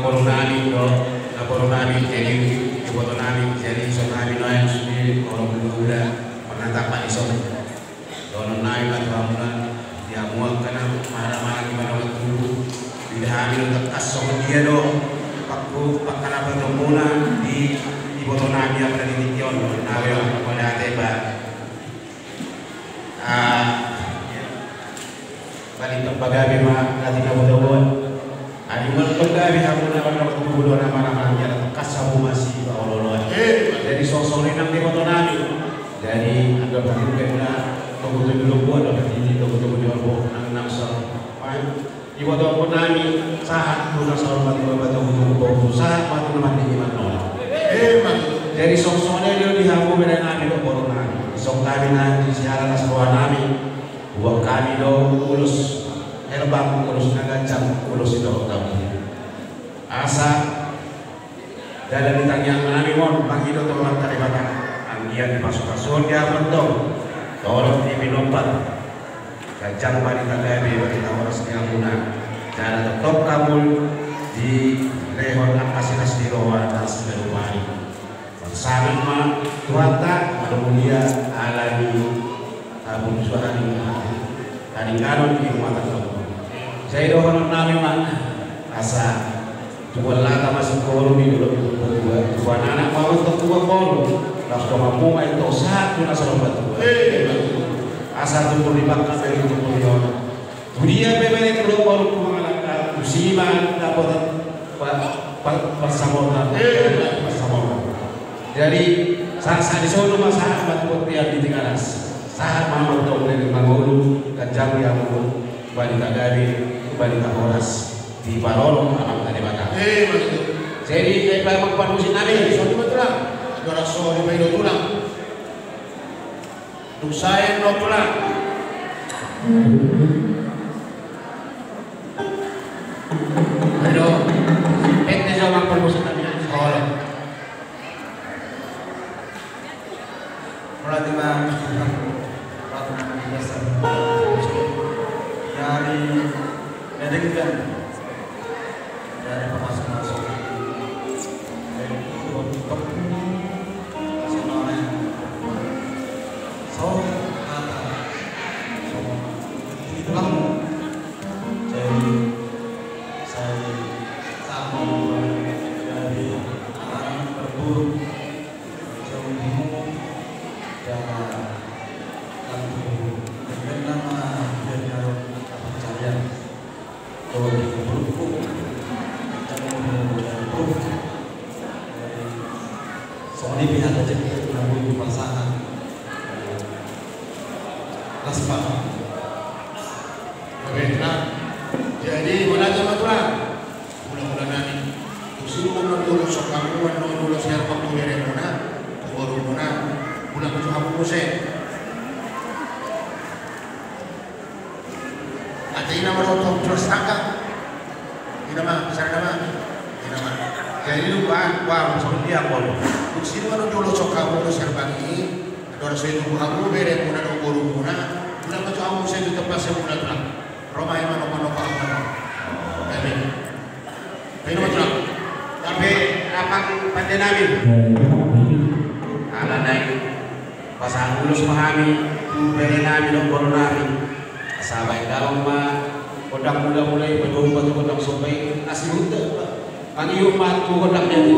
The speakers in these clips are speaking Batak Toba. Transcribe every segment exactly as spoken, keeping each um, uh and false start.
Boru nami do, na boru nami, jadi iboto nami, jadi ison nami nuaeng sude, boru muda-muda, pernah tapa ison. Dohonon nami ma tu hamuna, di hamu angka na marhaha-maranggi manogot tubu, di hami do tangkas songon dia do, pakku, pangkalapatonmuna, di iboto nami, apala di tingki on, dohonon nami do, mauliate ma. Ah, balintang pagabe ma, na tingki na botoboan. Adong ma pagabe hamu na manogot tubu, dohonon nami ma, na tangkas hamu masipaolo-oloan. Eh. Jadi songon i nang di iboto nami. Jadi anggo hatiha na togutogu di lombu, anggo hatiha togutogu di lombu, nang, nang so. Iboto nami, sahat tu na saur matua, patogutogu pahompu, sahat ma tu na mandingin marnono. Eh, ma tutu. Jadi songon i do di hamu bere nami dohot boru nami. Songon hami na di siala na saroha nami, huboan hami do ulos herbang, ulos na ganjang, ulos sitorop taon i. Asa dalan ni tangiang nami on, mangido tu Amanta Debata, anggiat dipasupasu di hamu antong, torop di pinomparna, ganjang barita gabe, barita horas di hamuna, jala tongtong hamu dilehon angka silas ni roha na siganup ari. Marsahat ma Tuhanta, marmulia ala ni hamu sude, hamu hamu. Tadi ngalo di rumah tangga. Sai dohonon nami ma, asa tubuan lata ma singkoru di dolok, tubuan anak ma untok tubuan boru. Laos donganmu ma i, sahat tu na saur matua. Eh, asa tubu di bangka, bere tubu di ona. Tu dia pe bere, tu dia pe boru, tu mangalangka, tu si ma dapotan pa-, pa-, pansamotan. Eh. Pansamotan. Jadi sa-, sahat di son ma, sahat ma tu bontean di Tigaras. Sahat ma antong di mangolu, ganjang di hamu barita gabe, barita horas, diparorot Amanta Debata. Eh, ma tutu. Jadi, eh, Pak, Pak, Pak Musik nami. Jadi, songon i ma tulang. Sudah songon i ma tulang. Dung sae do tulang. Ayo. Ente jawab permusik kami. Olo. Mulai dengan dari Medan. Dari pemasu-masu. Dari itu untuk so kata so itu kamu. Jadi saya tak mau dari anak berburu jauh dan langsung dengan nama dia pencarian. Kalau di kuburku, kita mau dari kuburku. Songon i pihak aja kita punya pasangan. Las paham. Oke, nah. Jadi, mana aja maturan? Mula-mula nani. Tusi muna dulu sokamuan, dulu siapa tu beremuna, tu borumuna, mula tu hamu muse. Ate ina ma dohot tu tetangga. Ina ma, misalna ma. Ina ma. Jadi lupa, wah, songon dia polo. Tusi ma dohot tu ulos sokamuan, ulos herbang i. Andor so itu hamu beremuna dohot borumuna. Mula ma tu hamu muse tu tempat semula tulang. Roma i ma nopa-nopa hamu. Amin. Baik, Mas Bro. Sampe apang pande nami. Ala nai pasahat ulos ma hami tu bere nami dohot boru nami. Asa baen damang ma gondang mula-mula i, padomu ma tu gondang somba i, asi huta. Mangihut ma tu gondang ni ate.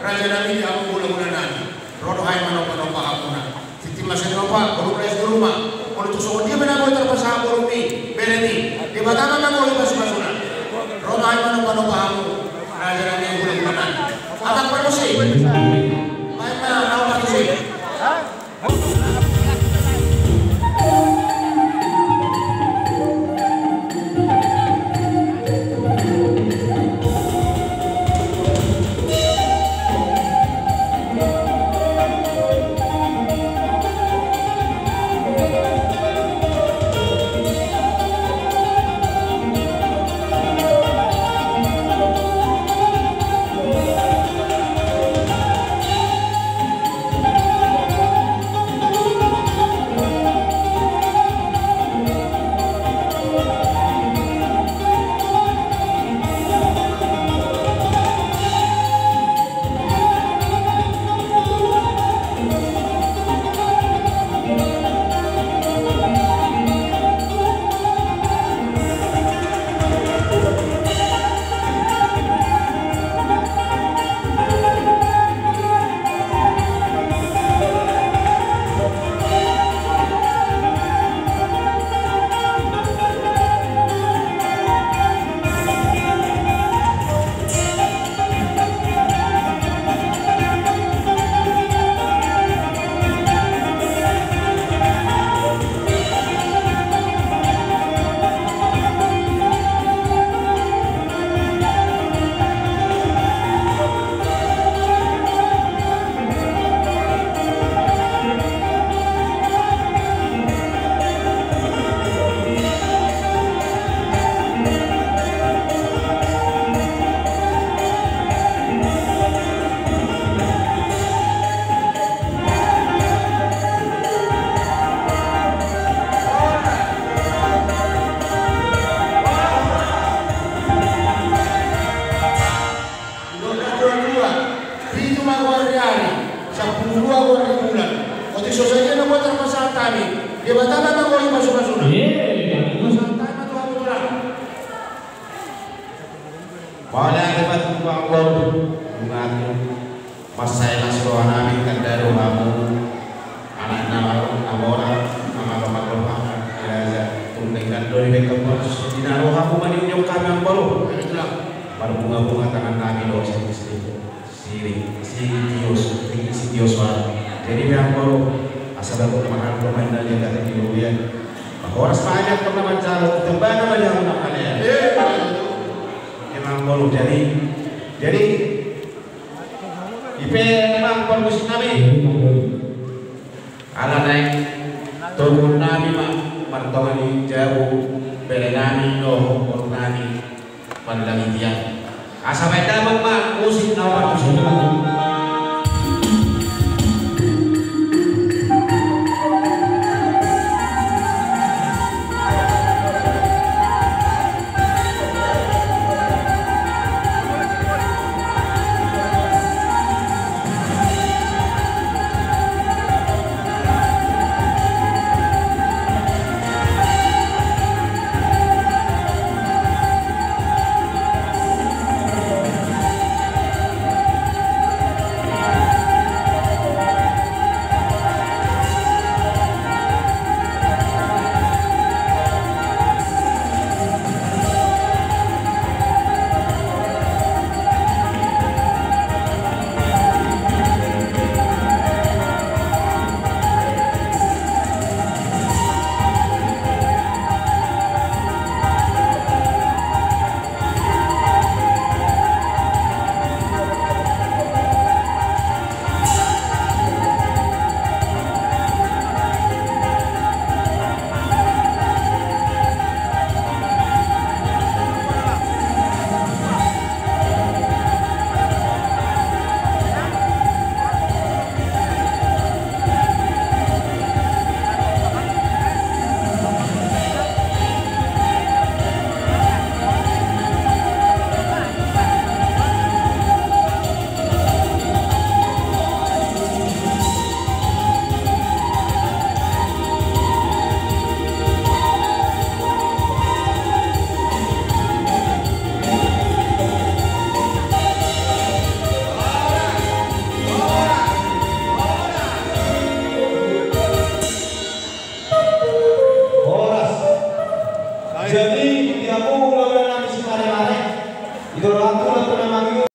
Raja nami, di hamu hulahula nami. Ro do hami manombanomba hamuna. Tintin ma sai dinopa, boru mulai di ruma. Molo tung songon dia pe na boi tarpasahat borumi, beremi, Debata ma mago i pasupasuna. Ro do hami manombanomba hamu, raja nami, hulahula nami. Atak parmusik. Baen ma naung parmusik. Didok natuatua, pitu ma goar ni ari, sampulu dua goar ni bulan. Otik so sadia na boi tarpasahat hami, Debata ma mago i pasupasuna. Pasahat hami ma tu hamu tulang. Mauliate ma tu Amangboru, nunga tung mansai las roha nami, tanda do hamu. Anak na malo, amora, amalo malo, amang, ya, ya, tung denggan do dibege, amang, so di na roha mu ma di ujung hami, amang boru. Marbungabunga tangan nami do, sini, sini, sini, sitios, sini, sitios, wah. Jadi, amang boru, asa bagot mahan do main na dia kata di luar. Horas ma aja pernah manjalo, tembana ma dia, amang, kalian. Amang boru, jadi, jadi, i pe, amang, parmusik nami. Ala naeng toguon nami ma martonga ni jabu bere nami dohot boru nami Pandang India. Asa baen damang ma musik na marmusik.